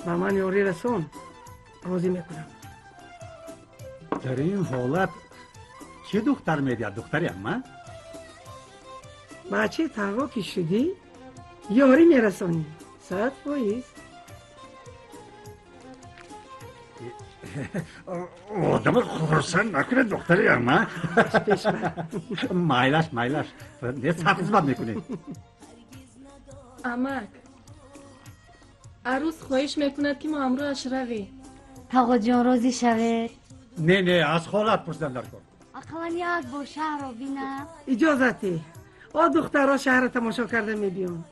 Ба ман ёрӣ расон, розӣ мекунам. Дар ин ҳолат чӣ духтар медиҳад, духтари амма? Бачаи тағо ки шудӣ, ёрӣ мерасонӣ. 100%. Одама хурсанд накунед, духтари амма. Майлаш, майлаш. Не сахт хизмат мекунед. Амак, арӯс хоҳиш мекунад, ки мо ҳамроҳаш равем. Тағоҷон, розӣ шавед. Не, не, аз холат пурсидам дар кор. Ақаллан як бор шаҳрро бинам. Иҷозате. О духтарҳо шаҳрро тамошо карда мебиёнд.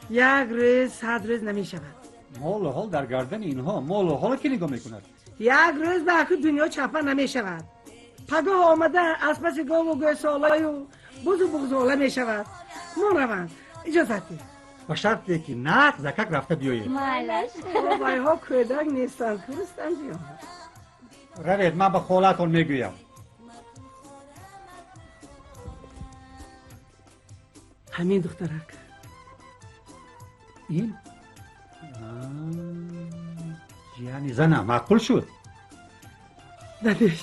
Як рӯз 100 рӯз намешавад. Молу ҳол дар гардани инҳо, молу ҳоло ки нигоҳ мекунад? Як рӯз ба аку дунё чапа намешавад. Пагоҳ омада аз паси гову гӯсолаю бузу буғзола мешавад. Мо раванд. Иҷозате. Ба шарте ки нақд закак рафта биёед. Майлаш. Вайҳо кӯдак нестанд, курстанд биёнд. Равед, ман ба холаатон мегӯям. Ҳамин духтарак. Ин? Яъне зана маъқул шуд? Дадеш,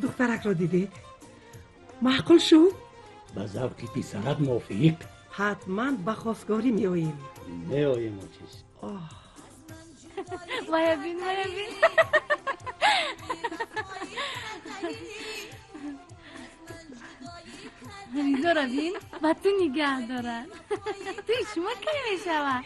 духтаракро дидед? Маъқул шуд? Ба завқи писарат мувофиқ. Ҳатман ба хостгорӣ меоем. Меоем, очиз. Вая бин, вая бин. Ҳаминора бин, ба ту нигаҳ дорад. Туи шумо кай мешавад?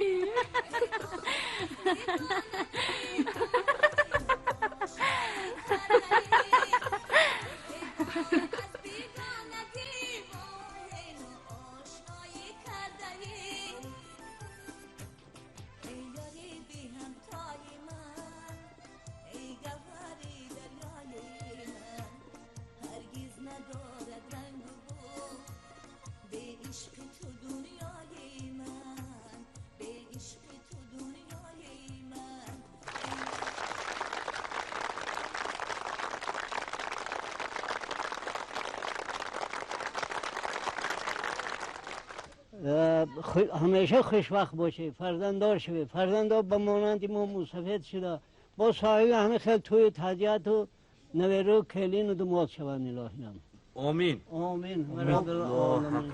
ҳамеша хушвақт бошед, фарзанддор шавед. Фарзанддор ба монанди мо мусафед шуда, бо соҳиби ҳама хел тӯю тазияту наверу келину думод шаванд, илоҳиям. Омин. Омин. Раббил оламин.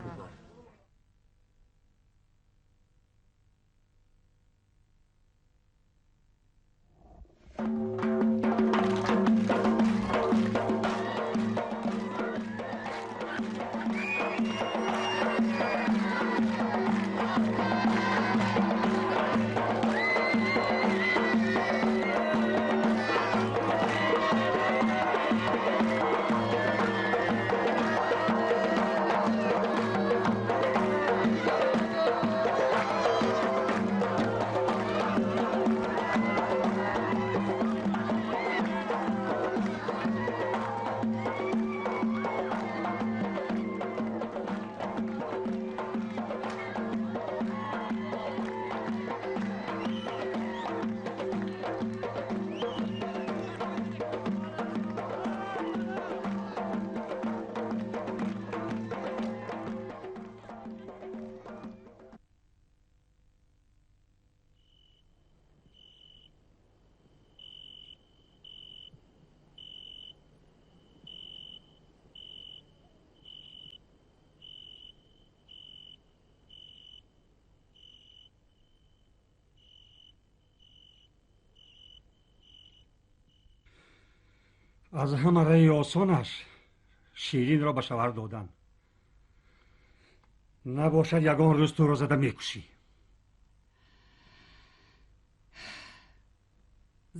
Аз ҳама раи осонаш Ширинро ба шавҳар додан. Набошад, ягон рӯз туро зада мекушӣ.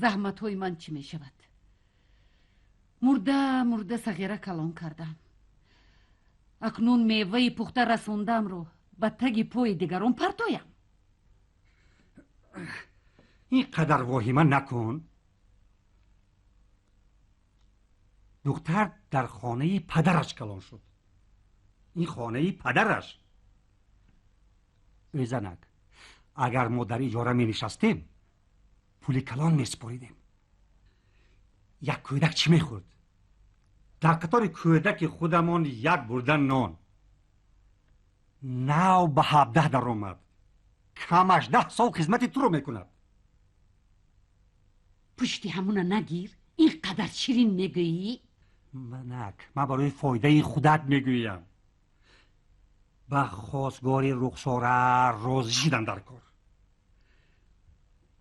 Заҳматҳои ман чӣ мешавад? Мурда мурда сағира калон кардам. Акнун меваи пухта расондамро ба таги пои дигарон партоям. Ин қадар воҳима накун. Духтар дар хонаи падараш калон шуд. Ин хонаи падараш. Эй занак, агар мо дар иҷора менишастем, пули калон месупоридем. Як кӯдак чӣ мехӯрд? Дар қатори кӯдаки худамон як бурда нон. Нав ба 17 даромад. Камаш 10 сол хизмати туро мекунад. Пушти ҳамуна нагир, ин қадар ширин мегӯӣ? Манак, ман барои фоидаи худат мегӯям. Ба хостгори Рухсора розӣ шидам дар кор.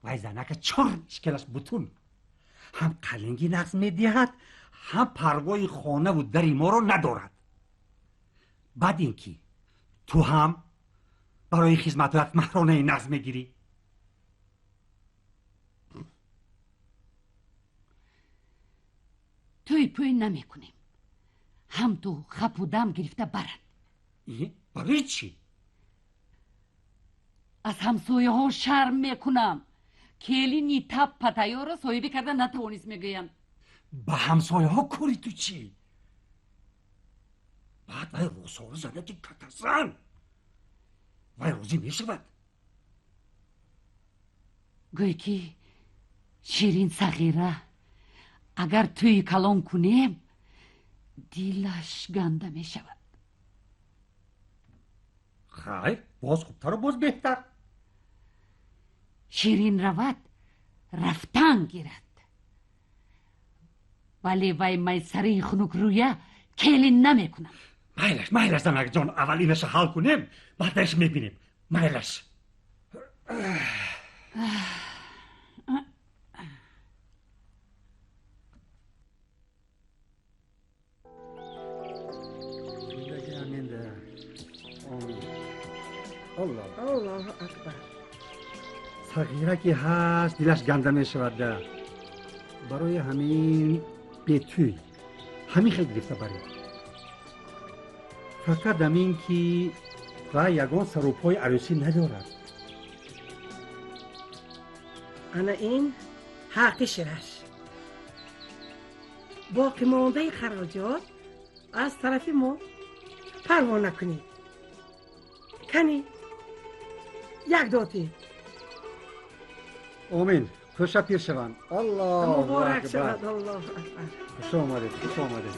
Вай занака чор шикелаш бутун. Ҳам қалинги нақс медиҳад, ҳам парвои хонаву дари моро надорад. Баъд ин ки ту ҳам барои хизматҳоят маҳронаи нақс мегирӣ. Тӯй пӯй намекунем. Ҳам ту хапу дам гирифта баранд. Барои чӣ? Аз ҳамсояҳо шарм мекунам. Келини таппа тайёрро соҳибӣ карда натавонист, мегӯянд. Ба ҳамсояҳо кори ту чӣ? Баъд вай Рухсора занаки катазан. Вай розӣ мешавад. Гӯй ки Ширин сағира, агар тӯи калон кунем, дилаш ганда мешавад. Хайр, боз хубтару боз беҳтар. Ширин равад, рафтан гирад. Вале вай майсараи хунукрӯя келин намекунам. Майлаш, майлаш, занакҷон, аввал инаша ҳал кунем, баъдаш мебинем. Майлаш. Аллоҳу акбар. Сағира ки ҳаст, дилаш ганда мешавад. Барои ҳамин бетӯй ҳамин хел гирифта баред. Фақат ҳамин ки вай ягон сарупои арӯсӣ надорад. Ана ин ҳаққи шираш. Боқимондаи хароҷот аз тарафи мо парво накунед. Кани як доти. Омин. Хӯша пир шаванд. Аллоҳу муборак шавад. Аллоҳу акбар. Хуш омадед, хуш омадед.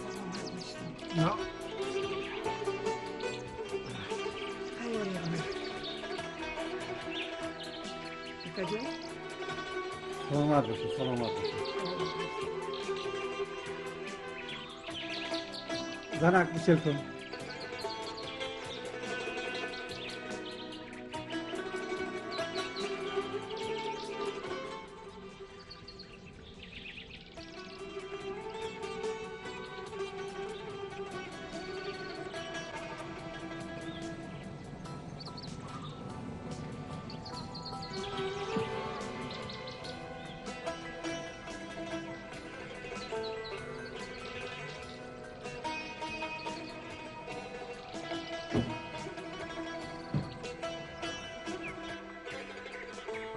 Саломат бошед, саломат бошед. Занак гусел кун.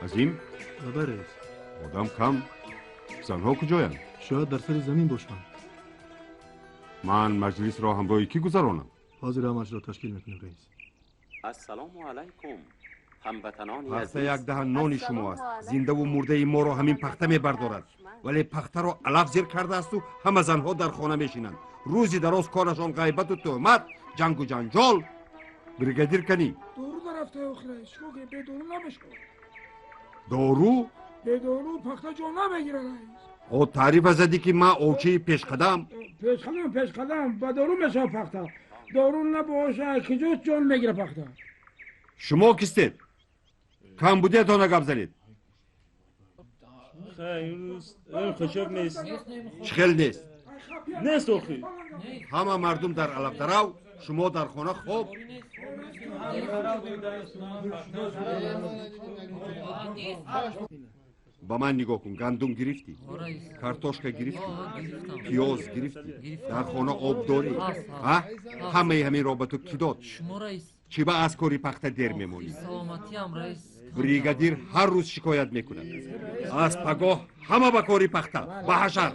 Азим? Лабай, раис. Одам кам. Занҳо куҷоянд? Шояд дар сари замин бошанд. Ман маҷлисро ҳамроҳи кӣ гузаронам? Ҳозир ҳамашро ташкил мекунем, раис. Ассалому алайкум, ҳамватанони Пахта азиз. як даҳан нони шумо аст. Зиндаву мурдаи моро ҳамин пахта мебардорад. Вале пахтаро алаф зир кардаасту ҳама занҳо дар хона мешинанд. Рӯзи дароз корашон ғайбату тӯҳмат, ҷангу ҷанҷол. Бригадир канӣ? Дору дарафтаи охи, раис. Чикор кунем? Бедору намешавад. Дору? Бедору пахта ҷон намегирад, раис. О таърифа задӣ ки ман овчии пешқадам. Пешқадам, пешқадам, ба дору мешавад пахта. Дору набошад, куҷо ҷон мегирад пахта? Шумо кистед? Камбудиятона гап занед. Чӣ хел нест? Нест охи. Ҳама мардум дар алафдарав, шумо дар хона хоб. Ба ман нигоҳ кун, гандум гирифтӣ, картошка гирифтӣ, пиёз гирифтӣ, дар хона об дорӣ. Ҳамаи ҳаминро ба ту кӣ дод? Чӣ ба аз кори пахта дер мемонӣ? Бригадир ҳар рӯз шикоят мекунад. Аз пагоҳ ҳама ба кори пахта, ба ҳашар.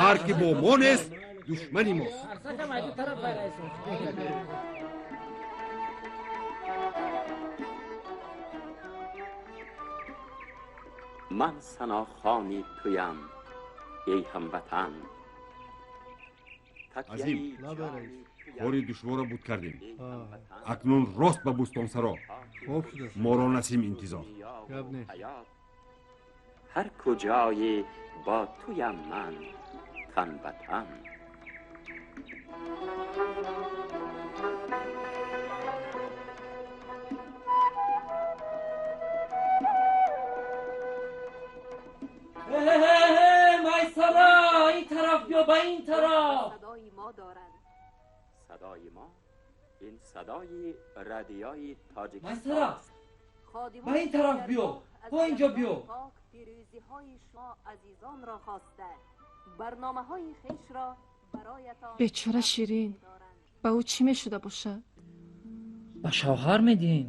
Ҳар ки бо мо нест, душмани мост. Ман санохони туям, эй ҳамватан. Азим, кори душворро буд кардем. Акнун рост ба Бӯстонсаро. Моро Насим интизор. Ҳар куҷое бо туям ман тан ба тан. Майсара, ин тараф биё, ба ин тараф. Садои мо доранд. Садои мо ин садои радиои Тоҷикистон. Майсара, ба ин тараф биё, ба инҷо биё. Пирӯзиҳои шумо азизонро хоста барномаҳои хешро бароятон. Бечора Ширин, ба ӯ чӣ мешуда бошад? Ба шавҳар медиҳем.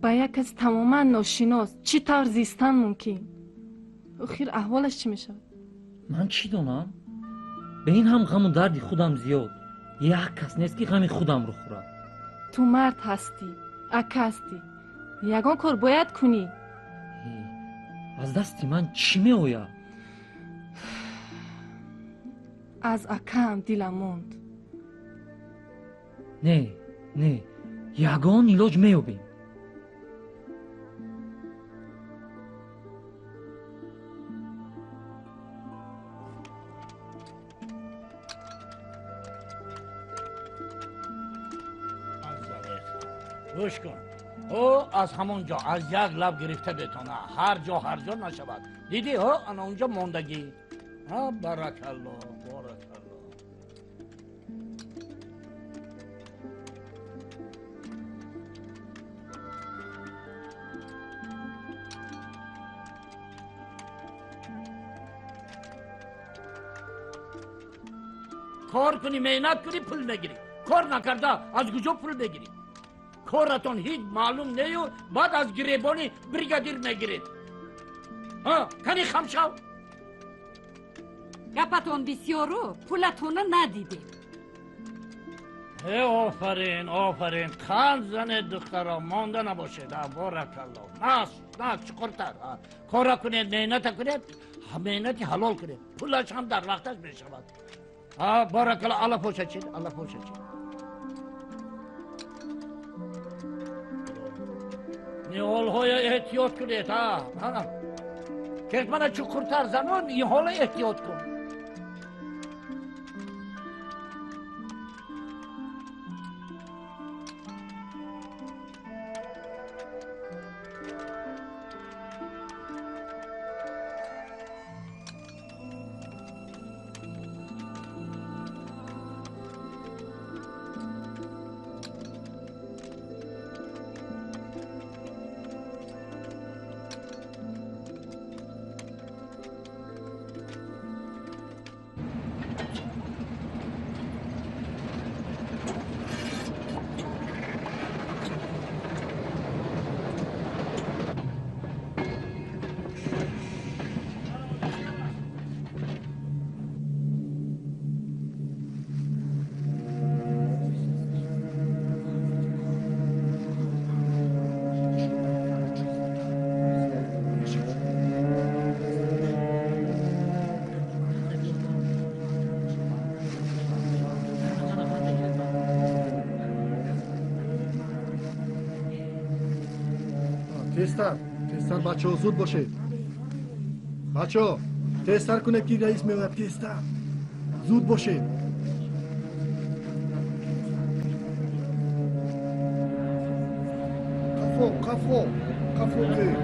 Ба як каси тамоман ношинос чӣ тавр зистан мумкин? Охир аҳволаш чӣ мешавад? Ман чӣ донам? Ба ин ҳам ғаму дарди худам зиёд. Як кас нест, ки ғами худамро хӯрад. Ту мард ҳастӣ, ака ҳастӣ, ягон кор бояд кунӣ. Аз дасти ман чӣ меояд? Аз акаам дилам монд. Не, не, ягон илоҷ меёбем. Гӯш кун, ӯ аз ҳамон ҷо аз як лаб гирифта бетона, ҳар ҷо ҳар ҷо нашавад. Дидӣ, ҳо, ана онҷо мондагӣ. Баракалло, баракалло. Кор кунӣ, меҳнат кунӣ, пул мегирӣ. Кор накарда аз куҷо пул мегирӣ? Коратон ҳеҷ маълум нею, баъд аз гиребони бригадир мегиред. Кани хам шав. Гапатон бисёру пулатона надидем. Э, офарин, офарин, қанд занед, духтаро, монда набошед. Боракалло. Нас, нас, чуқуртар кора кунед, меҳната кунед, меҳнати ҳалол кунед, пулаш ҳам дар вақташ мешавад. Боракалло, алла поша чид, алла поша чид. Ниҳолҳоя эҳтиёт кунед. Кирмана чуқуртар занон, ниҳола эҳтиёт кун. Тезтар, тезтар, бачаҳо, зуд бошед. Бачаҳо, тезтар кунед, ки раис меояд, тезтар. Зуд бошед. Қафо, қафо, қафо биёед.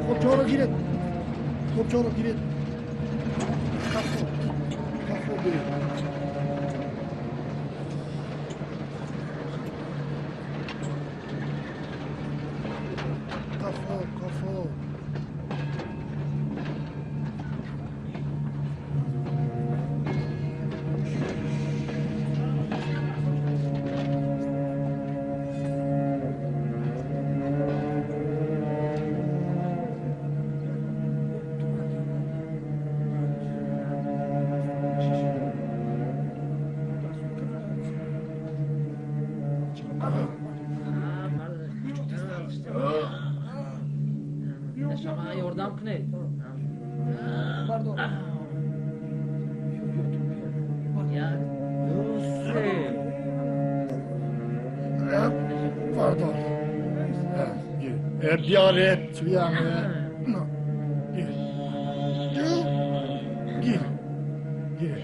Хобчаҳоро гиред. Хобчаҳоро гиред. Қафо, қафо биёед. Қафо, қафо. Ёрдам кунед. Як, ду, се. Бардор. Биёред, туям. Гир. Гир.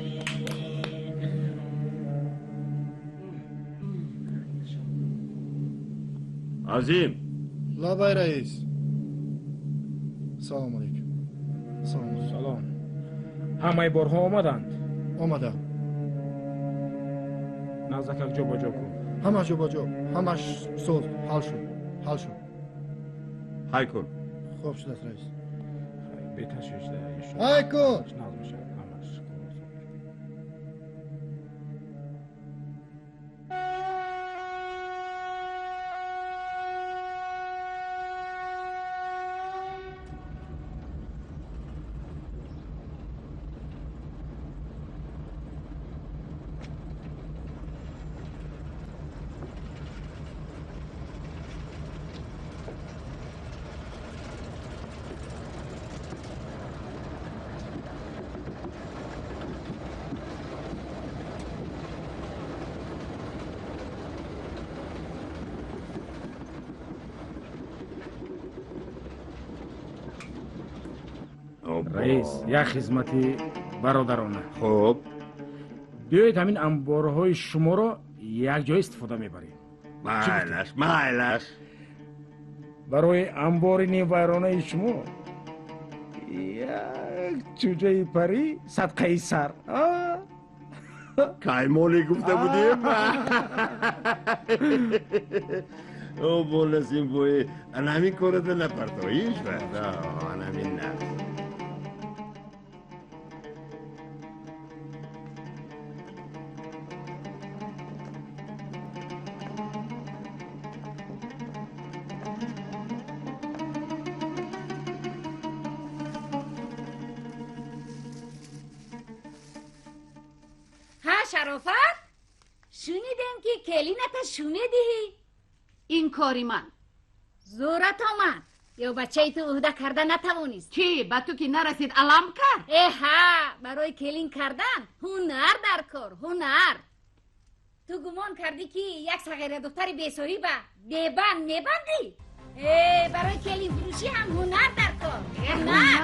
Азим. Лабай раис. Салом алейкум. Салом. Салом. Ҳамаи борҳо омаданд? Омаданд. Наздакак ҷо ба ҷо кун. Ҳамаш ҷо ба ҷо, ҳамаш соз, ҳал шуд, ҳал шуд. Ҳай кун. Хуб шудааст раис. Беташвиш. Ҳай кун. Наз мешавад ҳамаш. Раис, як хизмати бародарона. Хуб. Биёед ҳамин амборҳои шуморо якҷо истифода мебарем. Майлаш, майлаш. Барои амбори нимвайронаи шумо як чӯҷаи парӣ садқаи сар. Каймоле гуфта будем? О, боласимбои, ана ҳамин кората напарто, ҳеҷ вақт. Ана ҳамин нақс. Шарофат, шунидем ки келината шунидиҳӣ. Ин кори ман зӯрат омад ё бачаи ту ӯҳда карда натавонист? Чӣ, ба ту ки нарасид алам кард? Эҳа, барои келин кардан ҳунар дар кор, ҳунар. Ту гумон кардӣ ки як сағира духтари бесоҳиба бебанд мебандӣ? Э, барои келинфурӯшӣ ҳам ҳунар дар кор, ҳунар.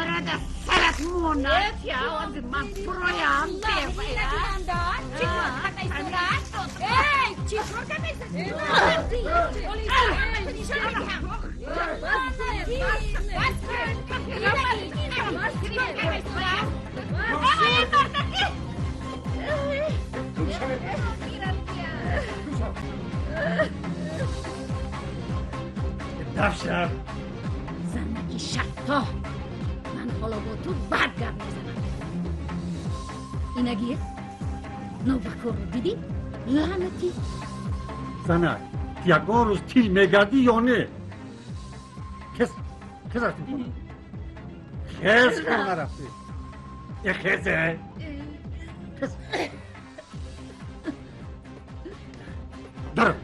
Сарат монад, ҳозир ман фуроям. Чӣ кор карда истодааст? Эй, чӣ кор карда истодааст? Нишон медиҳам. Бас кун. Чӣ кор карда истодааст? Эй, мардаки! Дафшар. Занаки шатто. Ман ҳоло бо ту бад гап мезанам. Инагир, нобакорро дидӣ? Лаънатӣ. Занак, ягон рӯз тил мегардӣ ё не? Хез, хез рафтӣ. Хез хона рафтӣ. Э, хезе. Хез. Дар.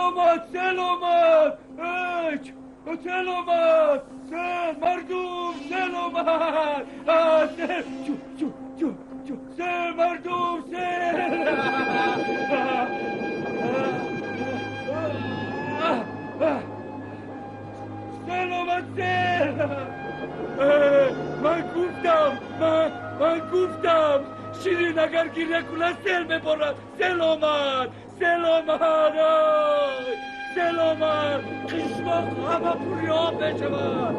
омад, сел омад, сел омад, сел, мардум, сел омад, сел, чу, чу, чу, чу, сел, мардум, сел. Сел омад, сел. Ман гуфтам, ман гуфтам, Ширин агар гиря кунад сел меборад. Сел омад, сел омад, сел омад, қишлоқ ҳама пури об мешавад.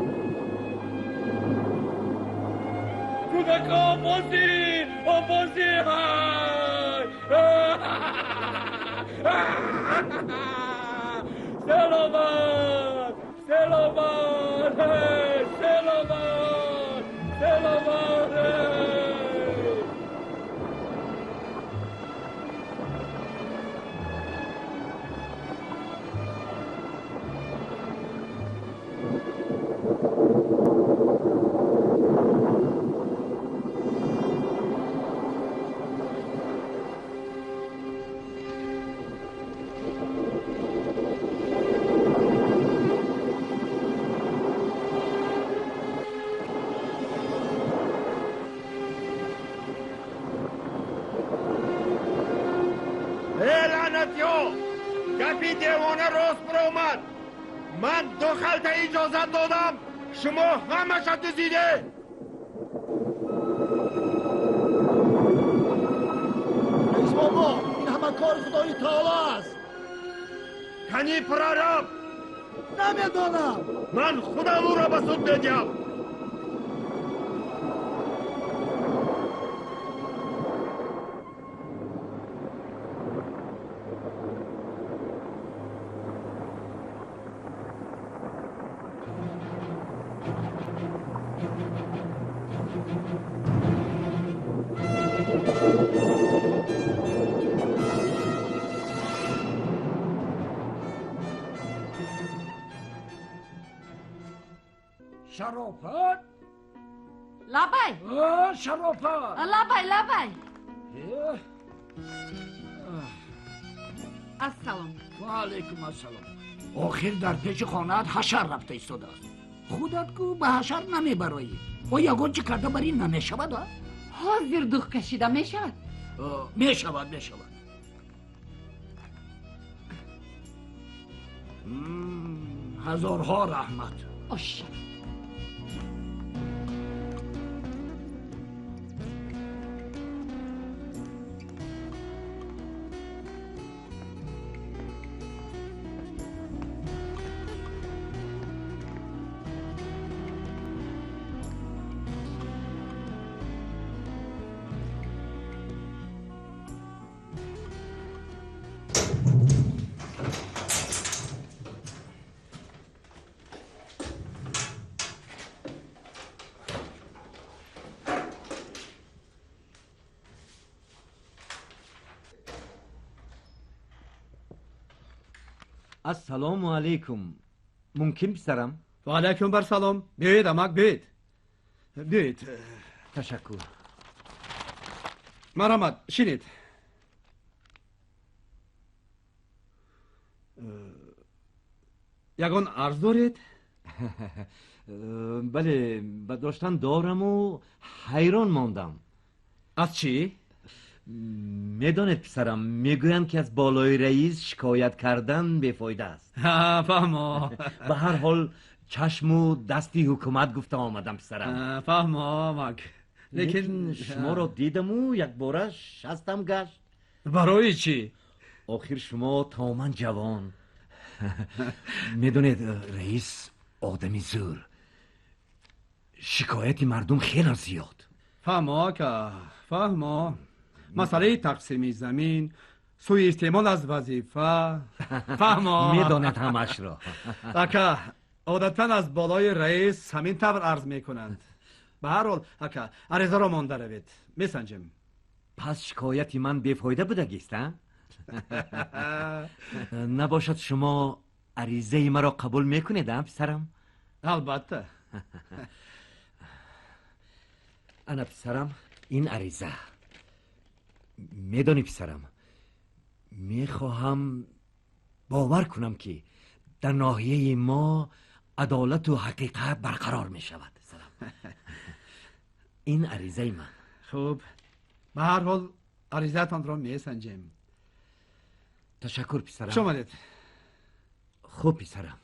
Кӯдака овози, овози, ҳай! Сел омад, сел омад, сел омад, сел омад. Гапи девона рост баромад. Ман ду халта иҷозат додам, шумо ҳамаша дуздидед. Раис бобо, ин ҳама кори Худои таоло аст. Кани прораб? Намедонам. Ман худам ӯро ба суд медиҳам. Шарофат? Лабай! Шарофат! Лабай, лабай! Ассалом. Ва алайкум ассалом. Охир дар пеши хонаат ҳашар рафта истодааст. Худат ку ба ҳашар намебароӣ. О ягон чӣ карда бар ин намешавад, а? Ҳозир дух кашида мешавад? Мешавад, мешавад. Ҳазорҳо раҳмат. Ош. Ассалому алайкум. Мумкин писарам? Ва алайкум бар салом. Биёед, амак, биёед. Биёед. Ташаккур. Марҳамат, шинед. Ягон арз доред? Бале, ба доштан дораму ҳайрон мондам. Аз чӣ? Медонед писарам, мегӯянд ки аз болои раис шикоят кардан бефоида аст. Фаҳмо. Ба ҳар ҳол чашму дасти ҳукумат гуфта омадам писарам. Фаҳмо, амак. Лекин шуморо дидаму якбора шастам гашт. Барои чӣ? Охир шумо тамоман ҷавон. Медонед, раис одами зӯр. Шикояти мардум хеле зиёд. Фаҳмо, ака, фаҳмо. Масъалаи тақсими замин, суистеъмол аз вазифа. Фаҳмо. Медонад ҳамашро. Ака, одатан аз болои раис ҳамин тавр арз мекунанд. Ба ҳар ҳол, ака, аризаро монда равед. Месанҷем. Пас шикояти ман бефоида будагист, а? Набошад шумо аризаи маро қабул мекунед, а, писарам? Албатта. Ана писарам, ин ариза. Медонӣ писарам, мехоҳам Бовар кунам, ки дар ноҳияи мо адолату ҳақиқат барқарор мешавад, писарам. Ин аризаи ман. Хуб, ба ҳар ҳол аризаатонро месанҷем. Ташаккур, писарам. Хуш омадед. Хуб, писарам.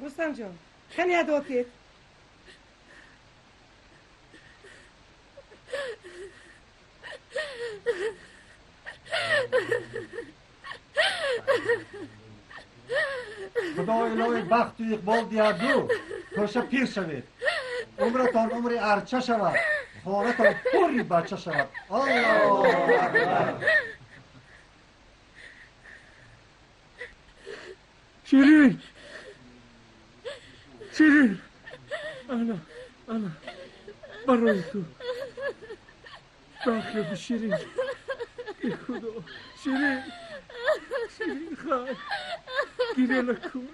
Рустам ҷон, хеле адотед. Худо илоҳи бахту иқбол диҳаду коша пир шавед, умратон умри арча шавад, хонатон пурри бача шавад. Аллоҳу акбар! Ширин, Ширин, ана, ана, барои ту. Бахеби Ширин, э Худо, Ширин, Ширин, хай, гиря накун.